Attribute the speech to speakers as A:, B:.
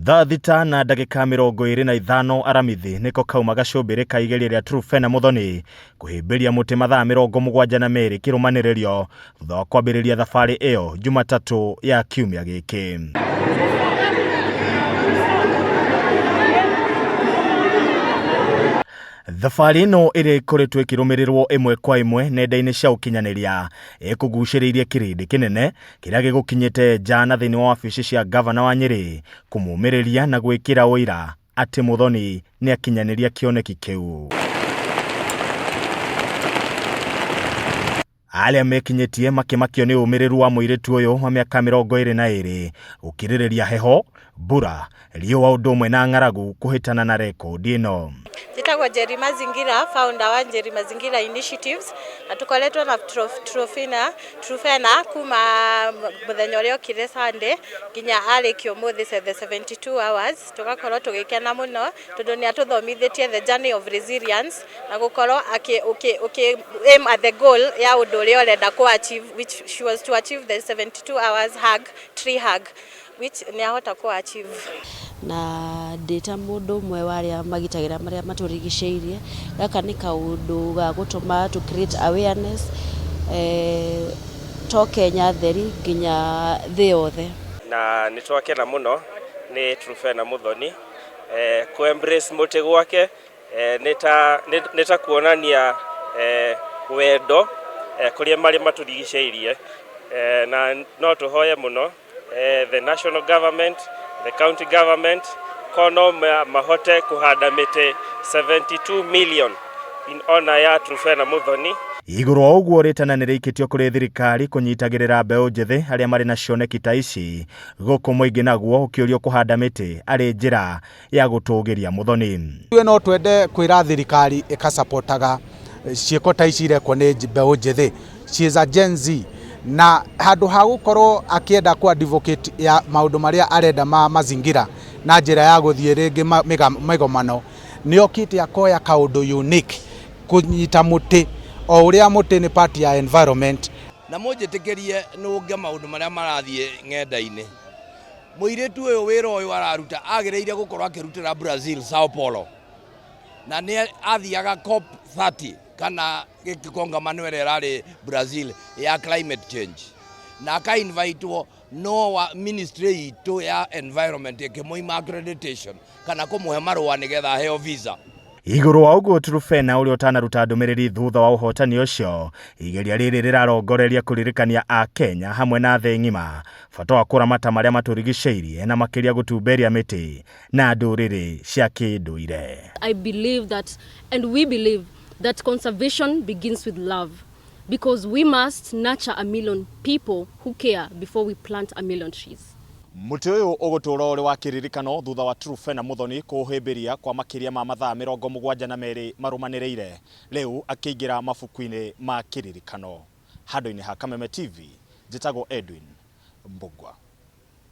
A: Thaa thita na ndagĩka 25 aramithi nĩko kauma gacũmbĩrĩ ka igeria rĩa Truphena Muthoni kũhĩmbĩria mũtĩ mathaa 72 kĩrũmanĩrĩrio thutha wa kwambĩrĩria thabarĩ ĩyo Jumatatũ ya kiumia gĩkĩ. Thabarĩ ĩno ĩrĩa ĩkoretwo ĩkĩrũmĩrĩrwo ĩmwe kwa ĩmwe nenda-inĩ cia ũkinyanĩria ĩkũgucĩrĩirie kĩrĩndĩ kĩnene kĩrĩa gĩgũkinyĩte nja na thĩinĩ wa wabici cia ngavana wa Nyĩrĩ kũmũmĩrĩria na gwĩkĩra ũira atĩ Muthoni nĩ akinyanĩria kĩoneki kĩu. Arĩa mekinyĩtie makĩmakio nĩ ũmĩrĩru wa mũirĩtu ũyũ wa mĩaka 22 gũkirĩrĩria heho, mbura, riũa ũndũ ũmwe na ng'aragu kũhĩtana na rekondi ĩno.
B: Njĩtagwo Njeri Mazingira, founder wa Njeri Mazingira Initiatives, na tũkoretwo na Truphena, Truphena kuma mũthenya ũrĩa okire Sunday nginya arĩkia ũmũthĩ the 72 hours, tũgakorwo tũgĩkena mũno tondũ nĩ atũthomithĩtie the journey of resilience na gũkorwo akĩ ũkĩ ũkĩ aim at the goal ya ũndũ ũrĩa ũrenda kũ achieve, which she was to achieve the 72 hours hug, tree hug, which nĩ ahota kũ achieve.
C: Na ndĩ ta mũndũ ũmwe wa arĩa magitagĩra marĩa matũrigicĩirie, gaka nĩ kaũndũ ga gũtũma tũ create awareness to Kenya theri nginya thĩ yothe.
D: Na nĩ twakena mũno nĩ Truphena Muthoni kũ embrace mũtĩ gwake nĩ ta kuonania wendo kũrĩa marĩ matũrigicĩirie, na no tũhoye mũno the national government, the county government, ko no mahote kũhanda mĩtĩ 72 million in honor ya Truphena Muthoni.
A: Igũrũ wa ũguo, rĩtana nĩ rĩikĩtio kũrĩ thirikari kũnyitagĩrĩra mbeũ njĩthĩ arĩa marĩ na cioneki ta ici, gũkũ mũingĩ naguo ũkĩũrio kũhanda mĩtĩ arĩ njĩra ya gũtũgĩria Muthoni.
E: Ithuĩ no twende kwĩra thirikari ĩkasapotaga ciĩko ta ici irekwo nĩ mbeũ njĩthĩ. She is a Gen Z, na handũ ha gũkorwo akĩenda kũ advocate ya maũndũ marĩa arenda ma mazingira na njĩra ya gũthiĩ rĩngĩ mĩgomano, nĩ okĩte akoya kaũndũ unique, kũnyita mũtĩ, o ũrĩa mũtĩ nĩ part ya environment.
F: Na mũnjĩtĩkĩrie nũnge maũndũ marĩa marathiĩ ng'enda-inĩ. Mũirĩtu ũyũ wĩra ũyũ araruta agĩrĩire gũkorwo akĩrutĩra Brazil, Sao Paulo, na nĩ athiaga COP 30 kana gĩkongamano ĩrĩa ĩrarĩ Brazil ya climate change, na aka-invitwo, no wa ministry itũ ya environment ĩkĩmũima accreditation kana kũmũhe marũa nĩgetha aheo visa.
A: Igũrũ wa ũguo, Truphena ũrĩa ũtanaruta ndũmĩrĩri thutha wa ũhotani ũcio, igeria rĩrĩ rĩrarongoreria kũririkania Akenya hamwe na thĩ ng'ima bata wa kũramata marĩa matũrigicĩirie na makĩria gũtumberia mĩtĩ na ndũrĩrĩ cia kĩndũire.
G: I believe that, and we believe that conservation begins with love, because we must nurture a million people who care before we plant a million trees.
A: Mũtĩ ũyũ ũgũtũũra ũrĩ wa kĩririkano thutha wa Truphena Muthoni kũũhĩmbĩria kwa makĩria ma mathaa 72 marũmanĩrĩire, rĩu akĩingĩra mabuku-inĩ ma kĩririkano. Handũ-inĩ ha Kameme TV, njĩtagwo Edwin Mbugua.